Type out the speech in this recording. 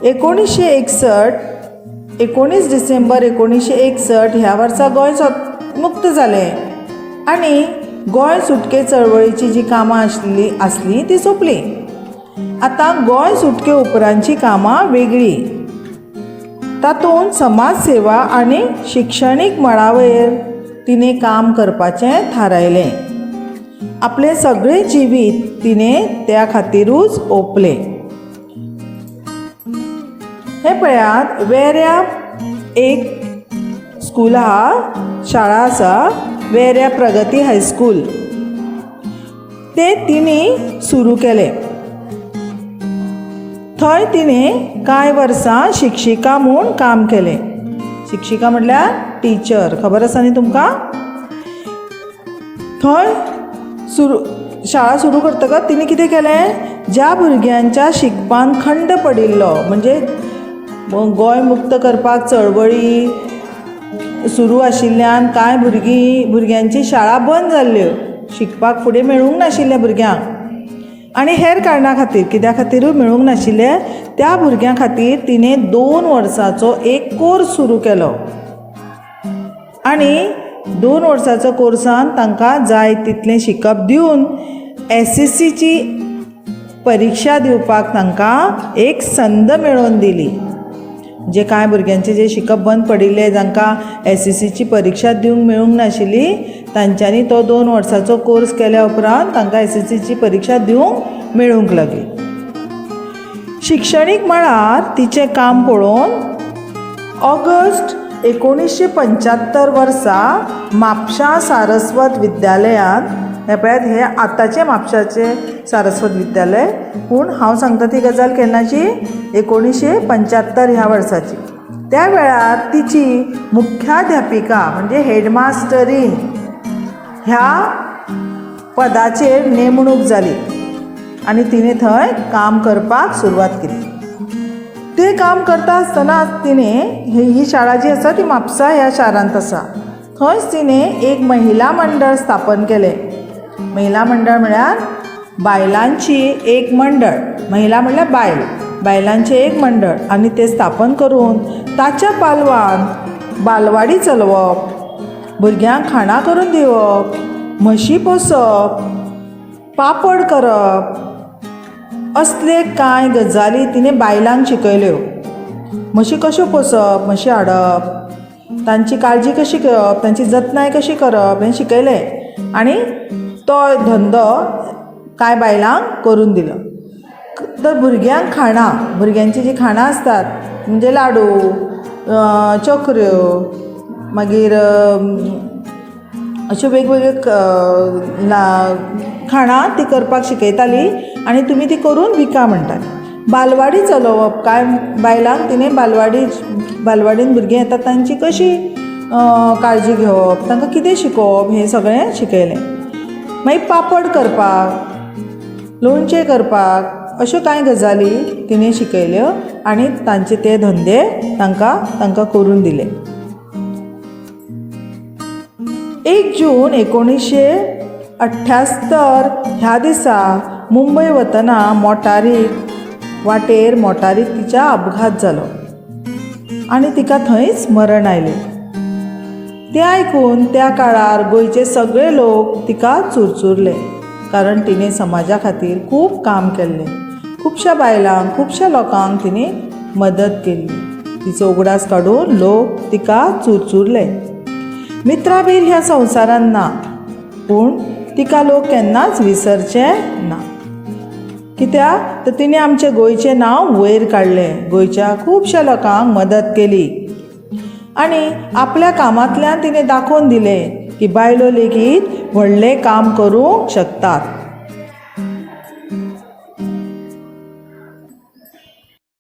एकोणिशें एकसठ, 19 डिसेंबर 1961 ह्या वर्सा गोंय मुक्त जालें आनी गोंय सुटके चळवळीचीं जीं कामां आशिल्लीं आसलीं तीं सोंपलीं. आतां गोंय सुटके उपरांतचीं कामां वेगळीं. तातूंत समाज सेवा आनी शिक्षणीक मळा वयर तिणें काम करपाचें थारायलें. आपलें सगळें जिवीत तिणें त्या खातिरूच ओंपलें. हें पळयात, वेऱ्यां एक स्कूल आहा, शाळा आसा, वेऱ्या प्रगती हायस्कूल. तें तिणें सुरू केलें. थंय तिणें कांय वर्सां शिक्षिका म्हूण काम केलें. शिक्षिका म्हटल्यार टिचर, खबर आसा न्ही तुमकां? थंय सुरू शाळा सुरू करतकच तिणें कितें केलें, ज्या भुरग्यांच्या शिकपान खंड पडिल्लो, म्हणजे गोंय मुक्त करपाक चळवळी सुरू आशिल्ल्यान कांय भुरगीं भुरग्यांची शाळा बंद जाल्ल्यो, शिकपाक फुडें मेळूंक नाशिल्लें भुरग्यांक आनी हेर कारणां खातीर, कित्या खातिरूय मेळूंक नाशिल्लें, त्या भुरग्यां खातीर तिणें 2 वर्सांचो एक कोर्स सुरू केलो आनी 2 वर्सांचो कोर्सान तांकां जाय तितलें शिकप दिवन एसएससीची परिक्षा दिवपाक तांकां एक संद मेळोवन दिली. जे कांय भुरग्यांचें जें शिकप बंद पडिल्लें, जांकां एसएससीची परिक्षा दिवंक मेळूंक नाशिल्ली, तांच्यांनी तो 2 वर्सांचो कोर्स केल्या उपरांत तांकां एसएससीची परिक्षा दिवंक मेळूंक लागली. शिक्षणीक मळार तिचें काम पळोवन ऑगस्ट 1975 वर्सा म्हापशा सारस्वत विद्यालयांत, हें पळयात, हें आतांचें म्हापशाचें सारस्वत विद्यालय, पूण हांव सांगता ती गजाल केन्नाची? 1975 ह्या वर्साची. त्या वेळार तिची मुख्याध्यापिका म्हणजे हेडमास्टरीन ह्या पदाचेर नेमणूक जाली आनी तिणें थंय काम करपाक सुरवात केली. तें काम करता आसतना तिणें ही शाळा जी आसा ती म्हापसा ह्या शारांत आसा, थंयच तिणें एक महिला मंडळ स्थापन केलें. महिला मंडळ म्हळ्यार बायलांची एक मंडळ. महिला म्हणल्यार बायल, बायलांचें एक मंडळ. आनी तें स्थापन करून ताच्या पालवान बालवाडी चलोवप, भुरग्यांक खाणां करून दिवप, म्हशी पोसप, पापड करप, असले कांय गजाली तिणें बायलांक शिकयल्यो. म्हशी कश्यो पोसप, म्हशी हाडप, तांची काळजी कशी घेवप, तांची जतनाय कशी करप हें शिकयलें आनी तो धंदो कांय बायलांक करून दिलो. तर भुरग्यांक खाणां, भुरग्यांचीं जीं खाणां आसतात, म्हणजे लाडू, चकऱ्यो, मागीर अश्यो वेगवेगळ्यो खाणां ती करपाक शिकयताली आनी तुमी ती करून विका म्हणटाली. बालवाडी चलोवप, कांय बायलांक तिणें बालवाडी, बालवाडीन भुरगीं येतात तांची कशी काळजी घेवप, तांकां कितें शिकोवप हें सगळें शिकयलें. मागीर पापड करपाक, लोणचें करपाक, अश्यो कांय गजाली तिणें शिकयल्यो आनी तांचे ते धंदे तांकां तांकां करून दिले. 1 जून 1978 ह्या दिसा मुंबय वतना मोटारीक, वाटेर मोटारीक तिच्या अपघात जालो आनी तिका थंयच मरण आयलें. तें आयकून त्या काळार गोंयचे सगळे लोक तिका चुरचुरले, कारण तिणें समाजा खातीर खूब काम केल्लें. खुबश्या बायलांक, खुबश्या लोकांक तिणें मदत केल्ली. तिचो उगडास काडून लोक तिका चुरचुरले. मित्राबीर ह्या संवसारांत ना, पूण तिका लोक केन्नाच विसरचे ना. कित्याक तर तिणें आमचें गोंयचें नांव वयर काडलें, गोंयच्या खुबश्या लोकांक मदत केली आनी आपल्या कामांतल्यान तिणें दाखोवन दिलें की बायलो लेगीत व्हडलें काम करूंक शकतात.